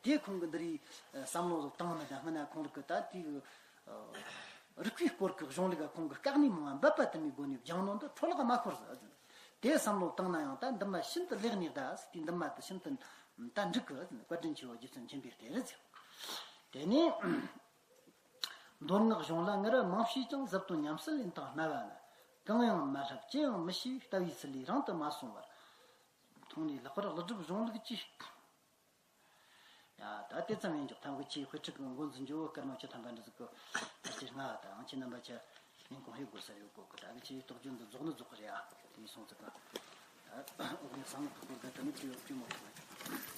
དེ་ཁོང་གི་འདི་རིགས་བསམ་བློ་བཏང་ནི་ད་སྔ་ན་ཁོང་རིགས་གི་ད་དེའི་གི་ རིག་པའི་སྐོར་གྱི་གཞུང་ལུགས་ཁོང་གི་བཀའ་གནས་མང་བ་འབད་པ་དུ་མའི་སྒོ་ནས་སྦྱངས་ནོ་འདི་འཕྲོ་བརླག་མ་ཤོར་ཟེར། དེ་བསམ་བློ་བཏང་ན་ཡང་ད་འདི་མ་ཤིན་ཏུ་ལེགས་ནས་གདའ་ཟེར། དེ་འདི་མ་དུ་ཤིན་ཏུ་ད་འགྲིག་གི་ཟེར། བཀའ་དྲིན་ཆེའོ། རྗེ་བཙུན་མཁྱེན་པའི་གཏེར་ཟེར། དེ་ནས་མདོ་སྔགས་གཞུང་ལ་ངེད་རང་མང་ཤོས་ཀྱང་གཟབ་ཏོ་ཉམས་སུ་ལེན་དང་སྨྲ་བ་ན། གང་ཡང་མ་བསླབ་ཅི་ཡང་མི་ཤེས་ལྟ་བུའི་ཚུལ་ལས་རིང་དུ་མ་སོང་བར། མཐོང་ནས་ལྷག་པར་ཀླུ་སྒྲུབ་གཞུང་ལུགས་ཀྱི། ཡ། ད་དེ་ཙམ་ཡིན་ཀྱང་ཐང་གི་ཆེའི་དཔེ་ཁྲིད་ཀྱི་འགོ་འཛིན་ཇོ་བོ་ཀརྨ་ཆོས་ཐམ་པ་འདི་ཟིག་གི་ཕལ་ཆེར་སྔ་བ་དང་ཁྱེད་རྣམ་པ་ཆ་ཉིན་གུང་ཧེ་དགོས་ས་ཡོད་གོ་གི། ད་གི་ཆེའི་རྟོགས་བརྗོད་འདི་རྫོགས་ནི་རྫོགས་གི་རེད་ཨ། དེ་ཡིན་སོང་ཙི་གི། ད་འོག་ནས་གསང་སྔགས་ཀྱི་སྐོར་གི་དེ་ནི་བྲིས་ཡོད་བྲིས་མོ་ཐུབ།